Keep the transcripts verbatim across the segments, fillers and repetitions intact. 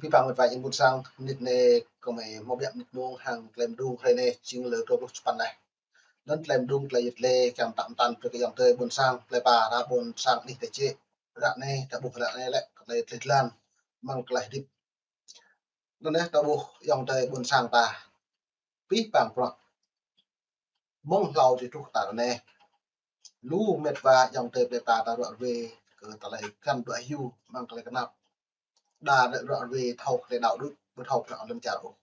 Pih pang mĕt wa ayŏng ƀuôn sang, mơnit anai kơmơi hmâo biă mơnit mông hăng tơlơi mơđung hrơi anai jing lơ dua pluh čơpăn laih. Anŭn tơlơi mơđung tơlơi yit lĕ kiăng pơtă pơtăn brơi kơ ayŏng adơi ƀuôn sang, plơi pla ta ƀuôn sang anih ta jĕ. Ră anai, ta ƀuh ră anai lĕ, tơlơi tơlih tơlan, mơ̆ng tơlơi hơdip. Anŭn yơh ta ƀuh ayŏng adơi ƀuôn sang ta. Pih pang bruă. Mơ̆ng hlâo či truh ta ră anai. Lu mĕt wa ayŏng adơi plơi pla ta ruă ruê kơ tơlơi găn đuaĭ hyu mơ̆ng tơlơi kơnap. Đa đa ruă ruê thâo tơlơi đaŏ đôč, ƀu thâo prăk lŏn čar ôh.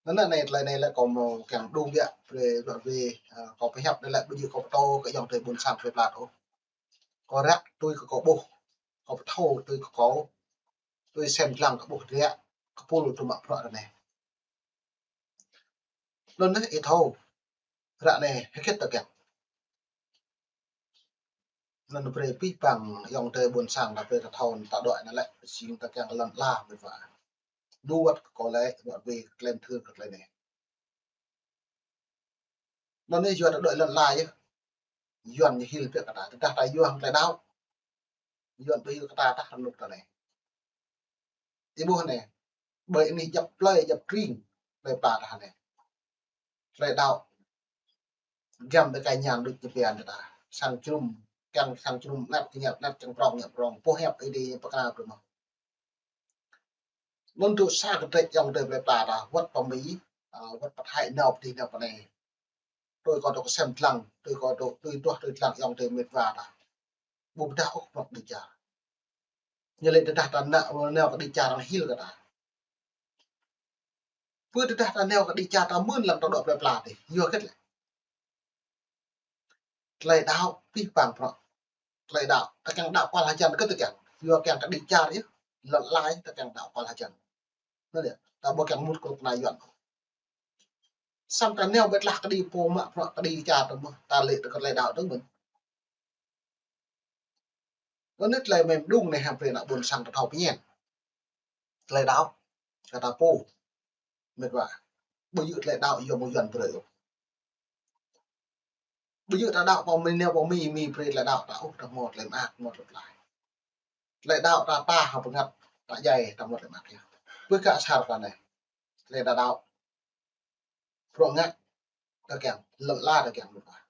Anŭn anai tơlơi anai lĕ kâo hmâo kiăng mơđung biă brơi ruă ruê, ơ, kâo pơhiăp anai lĕ ƀu djơ̆ kâo pơtô kơ ayŏng adơi ƀuôn sang plơi pla ôh. Kâo ră tui kơ kâo ƀuh, kâo pơthâo tui kơ kâo, tui sem lăng kâo ƀuh ră, kơ pul tŭ mă bruă ră anai. Anŭn yơh ih thâo, ră anai hơget ta kiăng. Anŭn brơi pih pang ayŏng adơi ƀuôn sang ta brơi ta thâo ta đuaĭ anai lĕ, jing ta kiăng lŏn ala mĕt wa. Đuaĭ kơ kâo lĕ, đuaĭ brơi kơ tơlơi mơthưr kơ tơlơi anai. Anŭn yơh yua ta đuaĭ lŏn ala yơh. Yuan ñu hil biă kơ ta, tơdah ta yua hăng tơlơi đaŏ. Yuan ƀu hil kơ ta tah rơnŭk ta anai. Ih ƀuh anai, ƀơi anih djăp plơi, djăp tring, plơi pla ta anai. Tơlơi đaŏ. Giăm ƀơi kai ñan đôč ñu pơhiăp ta. Sang jơnum, kiăng sang jơnum, năp, năp, năp, čang prong, năp prong, pơhiăp Ơi Adai pơkra brơi mơ̆n. Anŭn tŭ sa kơdrĕč ayŏng adơi plơi pla ta, wơ̆t pơ Mi, ơ, wơ̆t pơ Thái, nao pơ dih nao pơ anai. Tui kâo tŭ kơsem lăng, tui kâo tŭ, tui duah tui lăng ayŏng adơi mĕt wa ta. Ƀu pơdah ôh prăk đĭ čar. Ñu lĕ tơdah ta nao, nao kơ đĭ čar arăng hil kơ ta. Pơ tơdah ta nao kơ đĭ čar ta mơ̆n lăng ta đuaĭ plơi pla tih. Yua hơget lĕ. Tơlơi đaŏ pih pang bruă. Tơlơi đaŏ, ta kiăng đaŏ kual hơjăn kơ ta kiăng. Yua kiăng kơ đĭ čar yơh. Lŏn ala yơh ta kiăng đaŏ kual hơjăn. Anŭn yơh, ta ƀu kiăng mŭt kơ kơnai Yuan. Samơ̆ ta nao ƀĕ tlah kơđi pô mă bruă kơđi čar ta mơ̆n, ta lĕ ta kơ tơlơi đaŏ ta mơ̆n. Anŭn yơh tơlơi mơ̆ng mơđung anai hăng brơi ană ƀuôn sang ta thâo pơñen. Tơlơi đaŏ, kơ ta pô. Mĕt wa. Ƀu djơ̆ tơlơi đaŏ yua mơ̆ng Yuan brơi ôh. Ƀu djơ̆ ta đaŏ pơ Mi, nao pơ Mi, Mi brơi tơlơi đaŏ ta ôh, ta hmâo tơlơi mơak, hmâo tơlơi pơklaih. Tơlơi đaŏ ta, ta hăng bơngăt, ta djai, ta hmâo tơlơi mơak yơh. Ƀơi kơ asar ta anai. Tơlơi ta đaŏ. Bruă ngă ta kiăng, lŏn ala ta kiăng lu ta.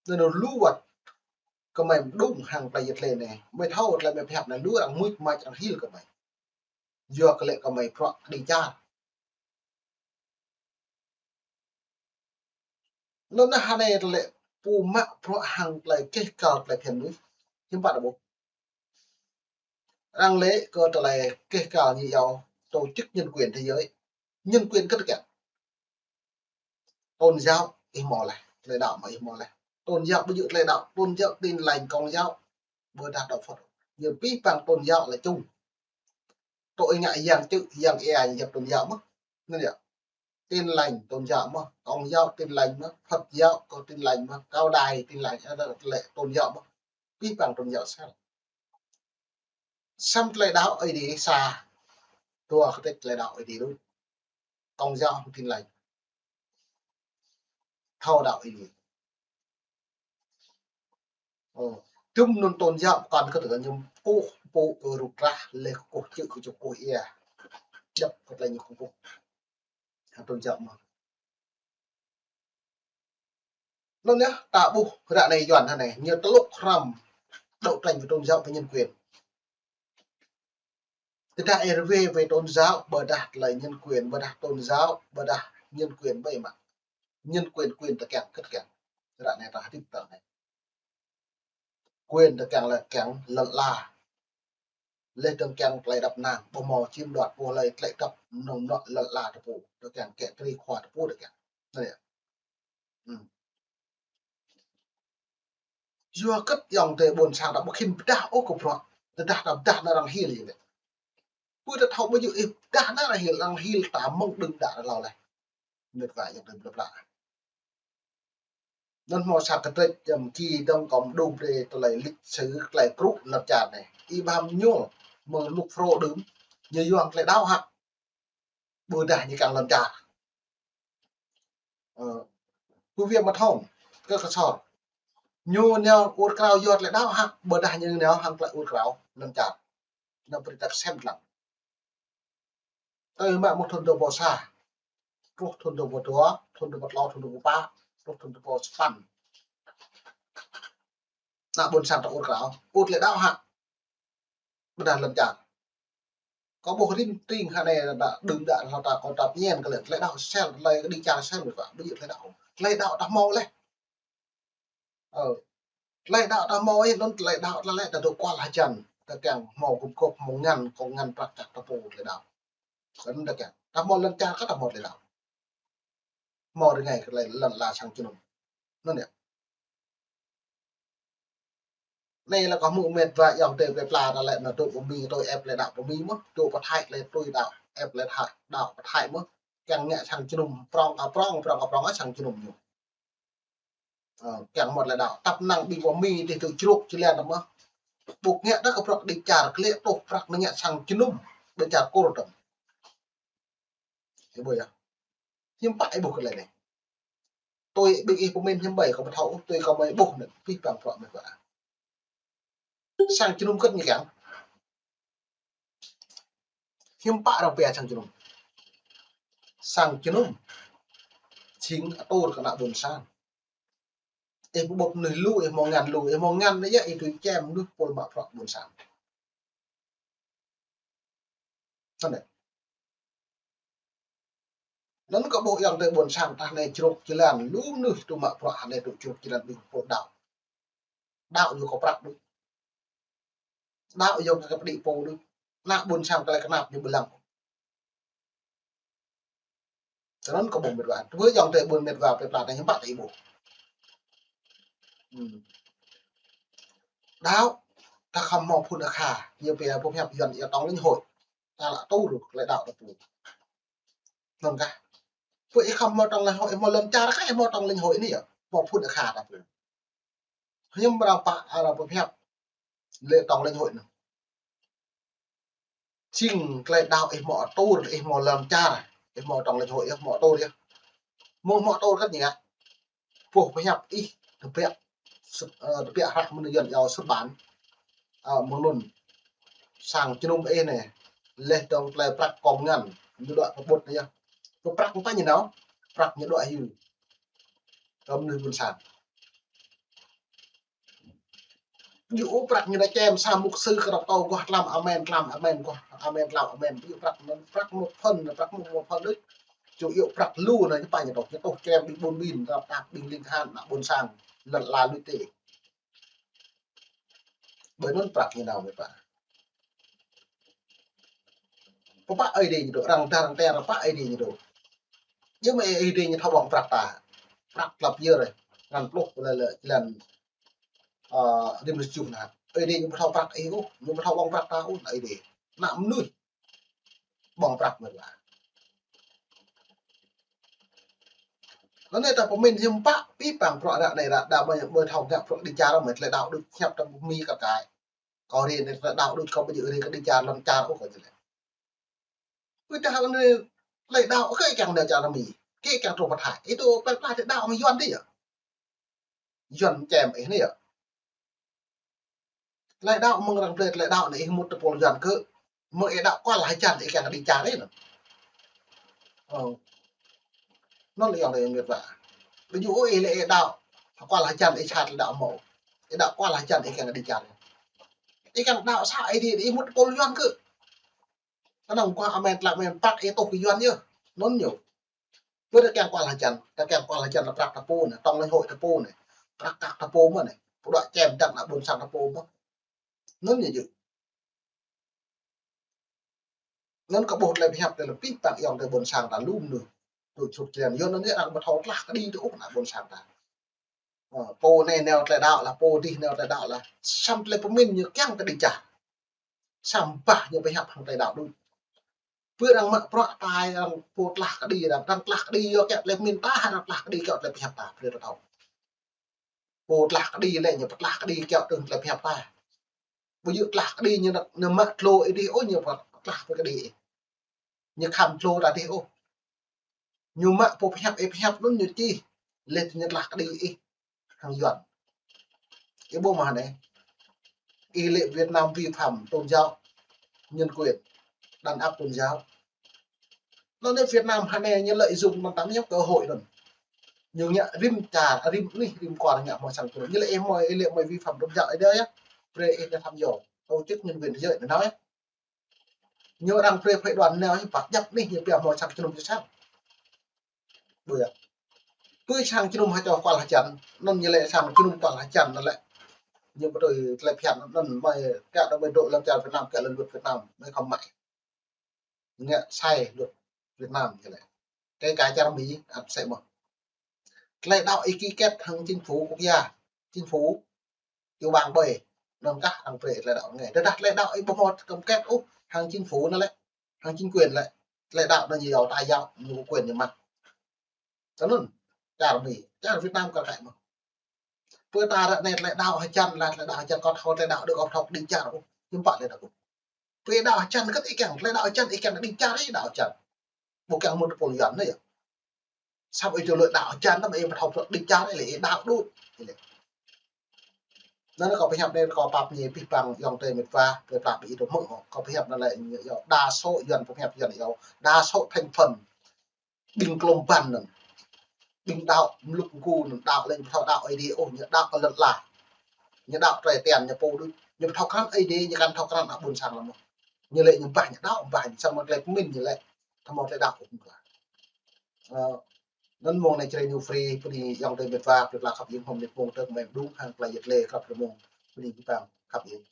Anŭn lu wơ̆t kơmơi mơđung hăng tơlơi yit lĕ anai. Mơi thâo tơlơi mơi pơhiăp anai lu arăng mŭt mač arăng hil kơmơi. Yua kơ lĕ kơmơi prăk đĭ čar. Anŭn anai hơnai tơlơi pô mă prăk hăng tơlơi keh kal tơlơi phiăn mơnuih. Hiư̆m pă ta ƀuh. Arăng lĕ kơ tơlơi keh kal ñu iâu tổ chức nhân quyền thế giới. Nhân quyền kơ ta kiăng. Tôn giáo ih hmâo laih, tơlơi đaŏ mơ̆ ih hmâo laih. Tôn giáo ƀu djơ̆ tơlơi đaŏ, tôn giáo Tin Lành, Công giáo, ƀôdah đạo Phật. Ñu pih pang tôn giáo lĕ chung. Tơ ih ngă yang čư̆, yang ia ñu yap tôn giáo mơ̆n. Anŭn yơh. Tin Lành tôn giáo mơ̆n, Công giáo Tin Lành mơ̆n, Phật giáo kơ Tin Lành mơ̆n, Cao Đài Tin Lành, ơ, lĕ tôn giáo mơ̆n. Pih pang tôn giáo sel. Samơ̆ tơlơi đaŏ Ơi Adai sa. Dua kơdrĕč tơlơi đaŏ Ơi Adai đôč. Công giáo Tin Lành. Thâo đaŏ Ơi Adai. Ơ, tŭm anŭn tôn giáo pơkŏn kơ tơlơi ñu kơkuh pơpŭ kơ rup trah lĕ kơkuh čư̆ kơkuh ia. Djŏp kơ tơlơi ñu kơkuh. Hăng tôn giáo mơ̆n. Anŭn yơh, ta ƀuh ră anai Yuan hơnai, ñu tơlŭk hrăm đấu tranh với tôn giáo với nhân quyền. Tơdah ih rơwĕ về tôn giáo, ƀôdah tơlơi nhân quyền, ƀôdah tôn giáo, ƀôdah nhân quyền ƀơi mă. Nhân quyền, quyền ta kiăng, kơ ta kiăng. Ră anai ta hơdip ta anai. Quyền ta kiăng lĕ kiăng lŏn ala. Lĕ dơ̆ng kiăng tơlơi dăp nang, ƀu hmâo chiếm đoạt pô hlơi tơlơi dăp nơ̆ng nŏ lŏn ala ta pô, ta kiăng kĕ kri khua ta pô ta kiăng. Anai yơh. Ư. Yua kơ ayŏng adơi ƀuôn sang ta ƀu khĭn pơdah ôh kơ bruă, tơdah ta pơdah anŭn arăng hil yơh lĕ. Pơ ta thâo ƀu djơ̆ ih pơdah anŭn arăng hil, arăng hil ta mơ̆ng đưm đă hlâo laih. Mĕt wa ayŏng adơi plơi pla. Anŭn hmâo sa kơdrĕč jăm ki dơ̆ng kâo mơđung brơi tơlơi lịch sử tơlơi krŭ lŏn čar anai. Ih ƀuh mơñum mơ̆ng lŭk phrâo đưm, ñu yua hăng tơlơi đaŏ hă. Ƀôdah ñu kiăng lŏn čar. Ơ, kơ Việt Nam thŏng, kơ Kơsor. Ñu nao ur krao yua tơlơi đaŏ hă, ƀôdah ñu nao hăng tơlơi ur krao lŏn čar. Nao brơi ta kơsem lăng. Tơl mă mơ̆ng thun dua rơbâo sa, truh thun dua rơbâo dua, thun dua rơbâo klâo, thun dua rơbâo pă, truh thun dua rơbâo sapăn. Ană ƀôn sang ta ur krao, ur tơlơi đaŏ hă. Ƀôdah lŏn čar. Kâo ƀuh rĭm tring hă anai, đa đưm đă hlâo ta, kâo ta pơñen kơ lĕ tơlơi đaŏ sel, tơlơi kơđi čar sel mĕt wa, ƀu djơ̆ tơlơi đaŏ. Tơlơi đaŏ ta hmâo leh. Ơ. Tơlơi đaŏ ta hmâo ih, anŭn tơlơi đaŏ ta lĕ ta dŏ kual hơjăn, ta kiăng hmâo gum gôp, hmâo ngăn, kơ ngăn prăk čăk ta pô tơlơi đaŏ. Kơ anŭn ta kiăng. Ta hmâo lŏn čar kơ ta hmâo tơlơi đaŏ. Hmâo rơngai kơ tơlơi lŏn ala sang jơnum. Anŭn yơh. Anai lĕ kâo hmư̆ mĕt wa ayŏng adơi plơi pla ta lĕ nao dŏ pơ Mi, tui ĕp tơlơi đaŏ pơ Mi mơ̆n, dŏ pơ Thái lĕ tui đaŏ, ĕp tơlơi Thái, đaŏ pơ Thái mơ̆n. Kiăng ngă sang jơnum, prŏng a prŏng, prŏng a prŏng a sang jơnum ñu. Ơ, kiăng hmâo tơlơi đaŏ. Tăp năng ƀing pơ Mi dih tui jrôk jơlan mơ̆n. Ƀu ngă đa kơ prăk kơđi čar, klĕ tuh prăk ngă sang jơnum, ƀing čar Kur tơm. Ih ƀuh yơh. Hiư̆m pă ih ƀuh kơ tơlơi anai. Tui ƀing ih pơmĭn hiư̆m ƀai kâo ƀu thâo, tui kâo mơi ƀuh anŭn, pih pang prăk mĕt wa. Sang jơnum kơ̆t ñu kiăng. Hiư̆m pă arăng pia sang jơnum. Sang jơnum jing atur kơ ană ƀôn sang. Ih pơƀut mơnuih lu, ih hmâo ngăn lu, ih hmâo ngăn anai yơh, ih tui čem mơnuih pôl mă prăk ƀôn sang. Anŭn yơh. Anŭn kâo ƀuh ayŏng adơi ƀôn sang ta anai jrôk jơlan, lu mơnuih tŭ mă prăk anai tŭ jrôk jơlan ƀing pô đaŏ. Đaŏ yua kơ prăk đôč. Đaŏ yua kơ pơđĭ pô đôč. Ană ƀôn sang tơlơi kơnap ñu ƀu lăng. Tui anŭn kâo ƀuh mĕt wa. Tui ayŏng adơi ƀôn mĕt wa plơi pla ta hiư̆m pă ta ih ƀuh. Hmm. Đaŏ, ta khŏm hmâo phŭn akha, ñu pia pơhiăp Yuan iâu tổng lãnh hội. Ta lĕ tŭ rơ̆ tơlơi đaŏ ta pô. Anŭn kah. Pô ih khŏm hmâo tổng lãnh hội, ih hmâo lŏn čar kah, ih hmâo tổng lãnh hội anai yơh. Hmâo phŭn akha ta pô. Hiư̆m arăng pă, arăng pơhiăp lĕ tổng lãnh hội anŭn. Jing tơlơi đaŏ ih hmâo atur, ih hmâo lŏn čar, ih hmâo tổng lãnh hội, ih hmâo atur yơh. Mơ̆ng hmâo atur kơ̆t ñu ngă. Pô pơhiăp ih tơbiă, ơ, tơbiă hră mơnuih Yuan iâu xuất bản. Ơ, mơ̆ng anŭn sang jơnum ih anai, leh dơ̆ng tơlơi prăk kông ngăn, ñu đuaĭ pơƀut anai yơh. Kơ prăk mơ̆ng pă ñu nao, prăk ñu đuaĭ hyu. Kơ mơnuih ƀôn sang. Ƀu djơ̆ ôh prăk ñu nao čem sa mục sư kơ rơp tâo guah tlam amen, tlam amen, guah amen, tlam amen. Ƀu djơ̆ prăk anŭn, prăk một phần, prăk một, một phần đôč. Ƀu djơ̆ prăk lu anai ñu pă ñu tŏk, ñu tŏk čem ƀing ƀun ƀin, rap tap ƀing ling han, ană ƀôn sang, lŏn ala lui tê. Ƀơi anŭn prăk ñu nao mĕt wa. Pơpă Ơi Adai ñu dŏ, arăng dar arăng ter pơpă Ơi Adai ñu dŏ. Yua mơ̆ Ơi Adai ñu thâo ƀơ̆ng prăk ta. Prăk tlăp yơh rai. Ngăn pluh lĕ lĕ jơlan, ơ, rĭm rơjuh anai. Ơi Adai ñu ƀu thâo prăk ih ôh, ñu ƀu thâo ƀơ̆ng prăk ta ôh, Ơi Adai. Ană mơnuih ƀơ̆ng prăk mĕt wa. Anŭn anai ta pơmĭn hiư̆m pă, pih pang prăk ră anai ră, đa mơi, mơi thâo ngă prăk kơđi čar mơi tơlơi đaŏ đôč hiăp ta Mi kơ kai. Kâo rai anai tơlơi đaŏ đôč, kâo ƀu djơ̆ rai kơđi čar lŏn čar ôh kâo čơlĕ. Ƀôdah anai tơlơi đaŏ kơ kiăng nao čar Mi, kơ kiăng truh pơ Thái. Ih tŭ plơi pla tơlơi đaŏ mơ̆ng Yuan dih yơh. Yuan čem ih anai yơh. Tơlơi đaŏ mơ̆ng arăng plơi tơlơi đaŏ anai ih mŭt tơpul Yuan kơ. Mơ̆ng ih đaŏ kual hơjăn ih kiăng kơđi čar ih anŭn. Ơ. Anŭn lĕ ayŏng adơi mĕt wa. Ƀu djơ̆ ôh ih lĕ ih đaŏ kual hơjăn ih sa tơlơi đaŏ hmâo. Ih đaŏ kual hơjăn ih kiăng kơđi čar. Ih kiăng đaŏ sa Ơi Adai ih mŭt tơpul Yuan kơ. Kơnơ̆ng guah amen tlam amen prăk ih tuh kơ Yuan yơh. Anŭn ñu. Ƀu djơ̆ ta kiăng kual hơjăn, ta kiăng kual hơjăn lĕ prăk ta pô anai, tổng lãnh hội ta pô anai. Prăk kăk ta pô mơ̆n anai. Pơđuaĭ čem dăng ană ƀôn sang ta pô mơ̆n. Anŭn ñu djơ̆. Anŭn kâo ƀuh tơlơi pơhiăp tơlơi pih pang ayŏng adơi ƀôn sang ta lu mơnuih. Tui čruk čren, yua anŭn yơh arăng ƀu thâo tlah kơđi tơ ôh ană ƀôn sang ta. Ơ, pô anai nao tơlơi đaŏ lah, pô dih nao tơlơi đaŏ lah. Samơ̆ tơlơi pơmĭn ñu kiăng kơđi čar. Samơ̆ bah ñu pơhiăp hăng tơlơi đaŏ đôč. Ƀơi arăng mă prăk tai arăng pô tlah kơđi arăng, arăng tlah kơđi yua kiăng tơlơi pơmĭn ta, arăng tlah kơđi kiăng tơlơi pơhiăp ta, brơi ta thâo. Pô tlah kơđi lĕ ñu pơtlah kơđi kiăng tơlơi pơhiăp ta. Ƀu djơ̆ tlah kơđi ñu nao, ñu mă tlô ih dih ôh, ñu pơtlah kơđi ih. Ñu khăm tlô ta dih ôh. Ñu mă pô pơhiăp ih pơhiăp anŭn ñu čih. Leh ñu tlah kơđi ih hăng Yuan. Ih ƀuh mơ̆ anai. Ih lĕ Việt Nam vi phạm tôn giáo. nhân quyền, đàn áp tôn giáo. Anŭn anai Việt Nam hơnai ñu lợi dụng anŭn tăm ñu cơ hội anŭn. Ñu ngă rĭm čar, rĭm anih, rĭm kual ngă hmâo sang jơnum. Ñu lĕ ih hmâo, ih lĕ hmâo vi phạm tôn giáo ih đơi yơh. Brơi ih đa tham dŏ. Tổ chức nhân quyền thế giới anai nao yơh. Ñu arăng brơi phái đoàn nao yơh, pă djăp anih ñu pioh hmâo sang jơnum sang. Ƀu yơh. Pơ sang jơnum hơčô kual hơjăn, anŭn ñu lĕ sang jơnum kual hơjăn anŭn lĕ. Ñu ƀu tui tơlơi phiăn anŭn mơi kiăng dŏ mơi dŏ lăm čar Việt Nam, kiăng lăm luật Việt Nam, mơi khŏm mă. Ngă sai luật Việt Nam ñu lĕ. Kể cả čar Mi, ăt sai mơ̆n. Tơlơi đaŏ ih ký kết hăng chính phủ quốc gia, chính phủ tiểu bang ƀơi, anŭn kah arăng brơi tơlơi đaŏ ngă. Tơdah tơlơi đaŏ ih ƀu hmâo cam kết ôh hăng chính phủ anŭn lĕ, hăng chính quyền lĕ. Tơlơi đaŏ anŭn ñu yua ta yua, ñu có quyền ñu mă. Tui anŭn, čar Mi, čar Việt Nam kar kaĭ mơ̆n. Pơ ta ră anai tơlơi đaŏ hơjăn lah, tơlơi đaŏ hơjăn kâo thâo tơlơi đaŏ đôč, kâo thâo đĭ čar ôh, hiư̆m pă tơlơi đaŏ. Pơ đaŏ hơjăn kơ ih kiăng, tơlơi đaŏ hơjăn ih kiăng đĭ čar ih đaŏ hơjăn. Ƀu kiăng mơ̆n tơpul Yuan anai yơh. Samơ̆ ih tŭ lĕ đaŏ hơjăn, tơdah ih ƀu thâo đĭ čar ih lĕ ih đaŏ đôč. Ih lĕ. Anŭn kâo pơhiăp anai kâo pap ñe pih păng ayŏng adơi met wa, plơi pla ƀing ih tŭ hmư̆. Kâo pơhiăp anŭn lĕ ñu yua đa số Yuan pơhiăp Yuan yua đa số thành phần ƀing klôm ƀăn anŭn. Ƀing đaŏ mlŭk mgu anŭn đaŏ lĕ ñu ƀu thâo đaŏ Ơi Adai ôh, ñu đaŏ kơ lŏn ala. Ñu đaŏ trơi tian ñu pô đôč. Ñu ƀu thâo krăn Ơi Adai, ñu kăn thâo krăn ană ƀôn sang lăm mơ̆n. Ñu lĕ ñu bah ñu đaŏ, bah ñu samơ̆ tơlơi pơmĭn ñu lĕ. Thâo hmâo tơlơi đaŏ ôh mơ̆n. Ơ, anŭn mông anai Jrai New Free, bơni ayŏng adơi met wa, plơi pla khăp hiêng hmâo mơnit mông tơ̆ mơi mơđung hăng tơlơi yet lĕ khăp lĕ mông, bơni pih păng khăp hiêng.